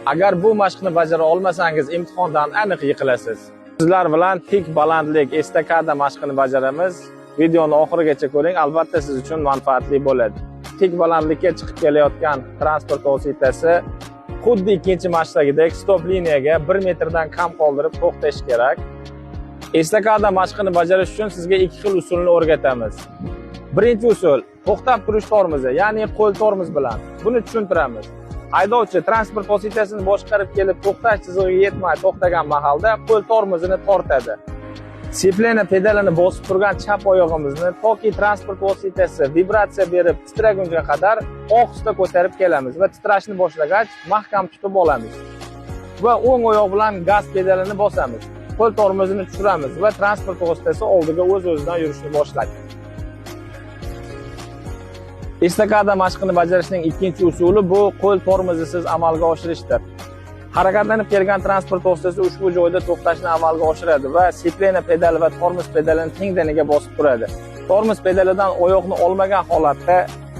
Agar bu mashqni bajara olmasangiz, imtihondan aniq yiqilasiz. Sizlar bilan tik balandlik estakada mashqini bajaramiz. Videoni oxirigacha ko'ring, albatta siz uchun manfaatli bo'ladi. Tik balandlikka chiqib kelayotgan transport vositasi xuddi ikkinchi mashqdagidek stop liniyaga 1 metrdan kam qoldirib to'xtash kerak. Estakada mashqini bajarish uchun sizga ikki xil usulni o'rgatamiz. Birinchi usul to'xtab turish tormozi, ya'ni qo'l tormoz bilan. Buni tushuntiramiz. Haydovchi transport vositasini boshqarib kelib to'xtash chizig'iga yetmay to'xtagan mahalda qo'l tormozini tortadi. Sцепление pedalini bosib turgan chap oyog'imizni toki transport vositasi vibratsiya berib titragunga qadar ohista ko'tarib kelamiz va titrashni boshlagach mahkam tutib olamiz. Va o'ng oyoq bilan gaz pedalini bosamiz. Qo'l tormozini tushiramiz va transport vositasi oldiga o'z-o'zidan yurishni boshlaydi. Estakada mashqini bajarishning ikkinchi usuli bu qo'l tormozisiz amalga oshirishdir. Harakatlanib kelgan transport vositasi ushbu joyda to'xtashni amalga oshiradi va sцепление pedali va tormoz pedalini tengdaniga bosib turadi. Tormoz pedalidan oyoqni olmagan holatda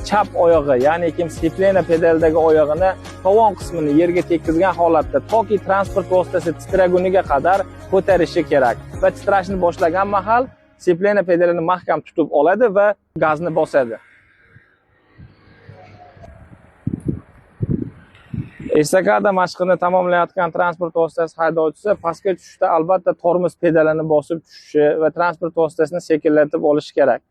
chap oyog'i, ya'ni kim sцепление pedalidagi oyog'ini tovon qismini yerga tekkizgan holatda toki transport vositasi titraguniga qadar ko'tarishi kerak va titrashni boshlagan mahal sцепление pedalini mahkam tutib oladi va gazni bosadi. Estakada mashqini tamomlayotgan transport vositasi haydovchisi pastga tushishda albatta tormoz pedalini bosib tushishi va transport vositasini sekinlatib olishi kerak.